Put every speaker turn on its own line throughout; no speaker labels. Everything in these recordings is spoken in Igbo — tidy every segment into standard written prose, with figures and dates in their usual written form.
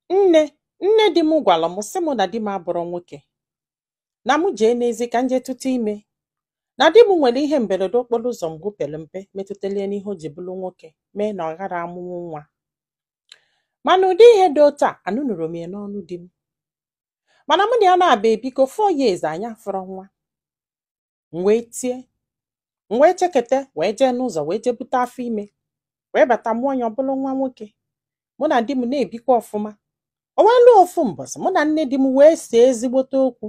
Nne di m gwara m sị m na di m abụrọ nwoke, na mụ jee n'ezi ka m jee tụta ime, na di m nwere ihe mberede okporo ụzọ mgbe o pere mpe metụtara ya n'ihe o ji bụrụ nwoke, mee na ọ ghara amụnwụ nwa. Mana ụdị ihe dị otu a anụnụrụ m ya n'ọnụ di m. Mana mụ na ya na-aba ebiko 4 years, anyị afụrọ nwa. M wee tie, m wee chekete, wee jee n'ụzọ, wee jee bute afọ ime, wee bata mụọ ya, ọ bụrụ nwa nwoke. Mụ na di m na-ebikwa ọfụma. O wee lụọ ofu mbọsị, mụ na nne di m wee see ezigbote okwu.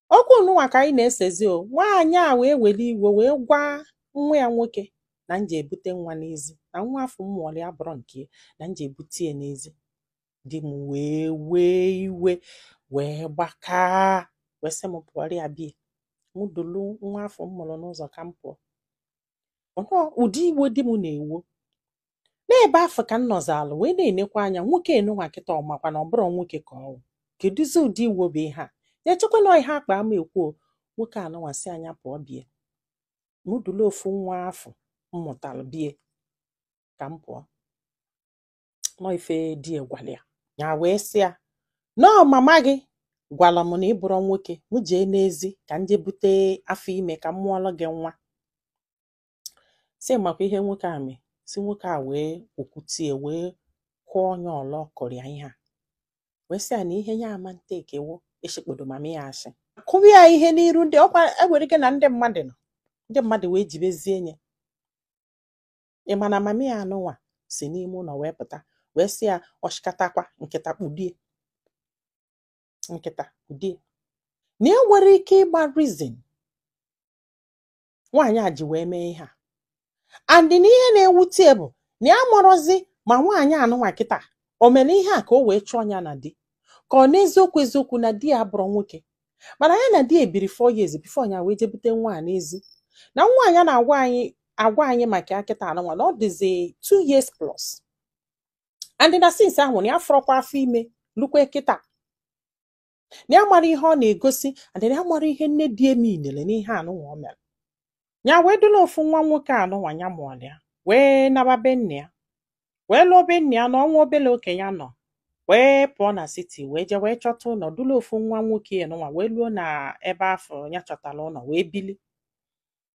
Okwu nụnwa ka anyị na-esezi o, nwaanyị a wee were iwe wee gwa nwa ya nwoke na m ji ebute nwa n'ezi, na nwa afọ m mụọrọ ya bụrụ nke ya, na m ji ebute ya n'ezi. Di m wee wee iwe, wee gbakaa, wee sị m pụọrọ ya bie, mụ dulu nwa afọ m mụrụ n'ụzọ ka m pụọ. Ọnọ ụdị iwe di m na-ewo n'ebe afọ ka m nọzalụ wee na-enekwa anya nwoke enunwa kịta, ọ makwa na ọ bụrụ nwoke ka ọ wụ. Kedụzi ụdị iwe bụ ihe a na-echekwa na ihe akpa ama ekwu o? Nwoke anụnwa sị anya pụọ bie, mụ dulu ofu nwa afọ m mụtalụ bie ka m pụọ. Nọ ife di ya gwara ya, ya wee sị ya nọọ mama gị gwara m na ị bụrụ nwoke, mụ jee n'ezi ka m jee bute afọ ime ka m mụọlụ gị nwa. Sị makwa ihe nwoke a mee, si nwoke a wee kwukwutie, wee kụọ onye ọlọ kụrụ ya ihe a, wee sị ya na ihe ya ama ntekewo eshikpodo mama ya ashị, kụwa ya ihe n'iru ndị ọkwa enwere ike na ndị mmadụ nọ, ndị mmadụ wee jibezie nye. Ị ma na mama ya anụnwa si n'ime ụlọ wee pụta, wee sị ya ọchịkatakwa nkịta kpudie, nkịta kpudie, na e nwere ike ịgba reason nwaanyị a ji wee mee ihe a. And na ihe na-ewute bụ na ya marọzi ma nwaanyị anụnwa kịta o mere ihe a ka o wee chụọ ya na di, ka ọ n'eziokwu eziokwu na di ya abụrụ nwoke. Mana ya na di ya ebiri 4 years before ya wee jebute nwa a n'ezi. Na nwa ya na-agwa anyị agwa anyị maka ya kịta anụnwa na ọ dịzi 2 years plus, and na since ahụ na ya fọrọkwa afọ ime lukwe kịta, na ya mara ihe ọ na-egosi, and na ya mara ihe nne di eme inele n'ihe anụnwa o mere. Ya wee dula ofu nwa nwoke anụnwa ya mụọrọ ya, wee naba be nna ya, wee lụọ be nna ya. Na ọnwa obele okenye nọ, wee pụọ na city, wee jee wee chọta ụlọ, dula ofu nwa nwoke nụnwa, wee luo na ebe afọ ya chọtara ụlọ, wee bili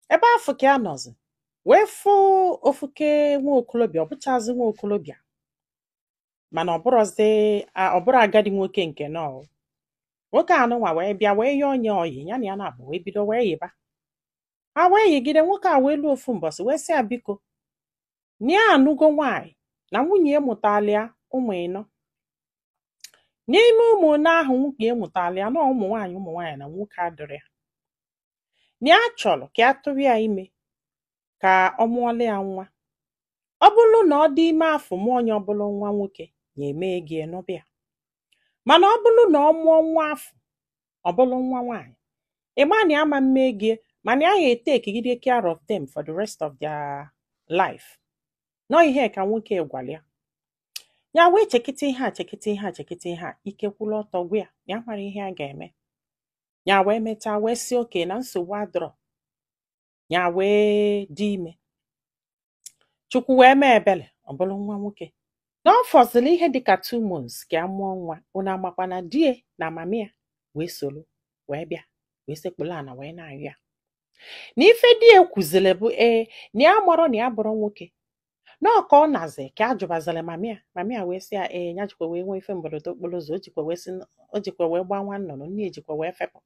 ebe afọ ka ya nọzi, wee fụ ofuke nwa okolobịa. Ọ bụchazi nwa okolobịa, mana ọ bụrụzi ọ bụrụ agadi nwoke nke nọ. Nwoke anụnwa wee bịa wee yọọ onye oyi ya na ya na-abụ, wee bido wee yịba ha, wee yigide. Nwoke a wee luo ofu mbọsị, wee sị ya biko, na ya anụgo nwaanyị, na nwunye ya mụtala ya ụmụ ịnọ. N'ime ụmụ one ahụ nwunye ya mụtala ya na ụmụ nwaanyị, ụmụ nwaanyị, na nwoke adịrị ya, na ya chọrọ ka ya tụrụ ya ime ka ọ mụọla ya nwa. Ọ bụrụ na ọ dị ime afọ mụọ onye ọbụla nwa nwoke, ya eme gị enụbịa. Mana ọ bụrụ na ọ mụọ nwa afọ, ọ bụrụ nwa nwaanyị, ịma na ya ama mme gị, mana ya ga-etekigide care of them for the rest of their life. Nọ ihe ka nwoke gwara ya. Ya wee chekịta ihe a, chekịta ihe a, chekịta ihe a, ike kwụrụ ọtọ gwa ya na ya mara ihe a ga-eme. Ya wee mechaa wee sị oke na nsogbu adọrọ. Ya wee dị ime, Chukwu wee mee ebele, ọ bụrụ nwa nwoke. Na ọ fọziri ihe dịka 2 months ka a mụọ nwa. Unu amakwa na die na mami ya wee soro wee bịa, wee sekpụrụ ana, wee na-ayọ ya na ife di ya kwuziri bụ ee, na ya marọ na ya bụrụ nwoke, na ọ ka ọ nazi ka a jụbaziri mami ya. Mami ya wee sị ya ee, ya jikwa wee nwee ife mberede okporo ụzọ, o jikwa wee sị, o jikwa wee gbaa nwa nnụnụ, nne ejikwa wee fepụ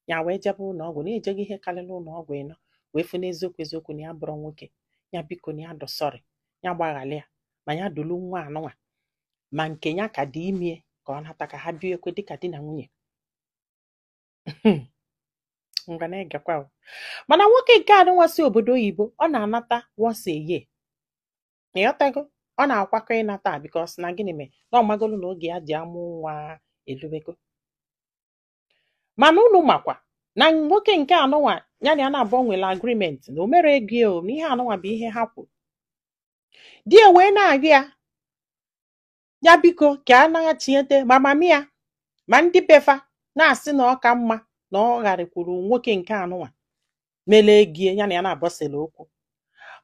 ya, wee jebe ụlọ ọgwụ, na-ejego ihe karịrị ụlọ ọgwụ ịnọ, wee fụ n'eziokwu eziokwu na ya bụrụ nwoke. Ya biko, na ya dụ sorry, ya gbaghalị ya, ma ya dulu nwa anụnwa, ma nke ya ka dị ime, ka ọ nata ka ha biekwe dịka di na nwunye. Ngwa na-egekwa o. Mana nwoke nke anụnwa si obodo oyibo, ọ na-anata once a year, ịghọtago? Ọ na-akwakọ ịnata because na gịnị mere na ọ magolu na oge ya ji amụ nwa elubego. Mana unu makwa na nwoke nke anụnwa ya na ya na-abụọ nwere agreement na o mere ego ya o, na ihe anụnwa bụ ihe ha kwuru. Di ya wee na-arịọ ya, ya biko, ka a naghachiete ma mami ya ma ndị befa na-asị na ọ ka mma na ọ gharịkwuru nwoke nke anụnwa mere ego ya na ya na-abọsịrị okwu.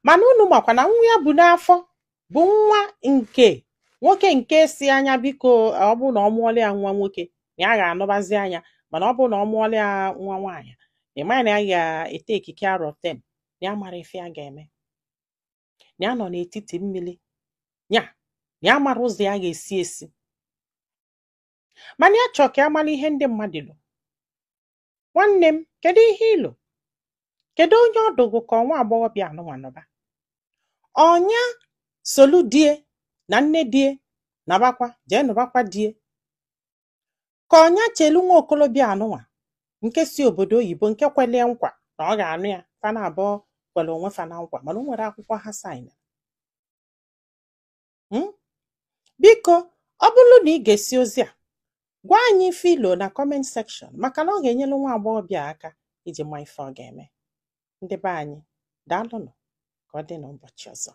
Mana unu makwa na nwa ya bụ n'afọ bụ nwa nke Nwoke nke si anya, biko, ọ bụrụ na ọ mụọla ya nwa nwoke, na ya ga-anụbazi anya, mana ọ bụrụ na ọ mụọla ya nwa nwaanyị, ị maghị na ya ga-etake care of them, na ya mara ife ya ga-eme, na ya nọ n'etiti mmiri ya, na ya mara ụzọ ya ga-esi esi. Mana ya chọọ ka ya mara ihe ndị mmadụ lụ. Nwanne m, kedu ihe ịlụ? Kedu onye ọdụgụ ka ọnwa agbọghọbịa anụnwa nọba ọnya solu die na nne die nabakwa jee nụbakwa die, ka ọnya chelu nwa okolobịa anụnwa nke si obodo oyibo, nke kwelie nkwa na ọ ga-anụ ya? Fana abụọ kwere onwe fa na nkwa, mana o nwere akwụkwọ ha sign. Biko, ọ bụrụ na ị ga-esi ozi a, gwa anyị ife ilo na comment section, maka na ọ ga-enyere nwa agbọghọbịa aka iji ma ife ọ ga-eme. Ndị be anyị, daalụnụ. Ka ọ dị n'ụbọchị ọzọ.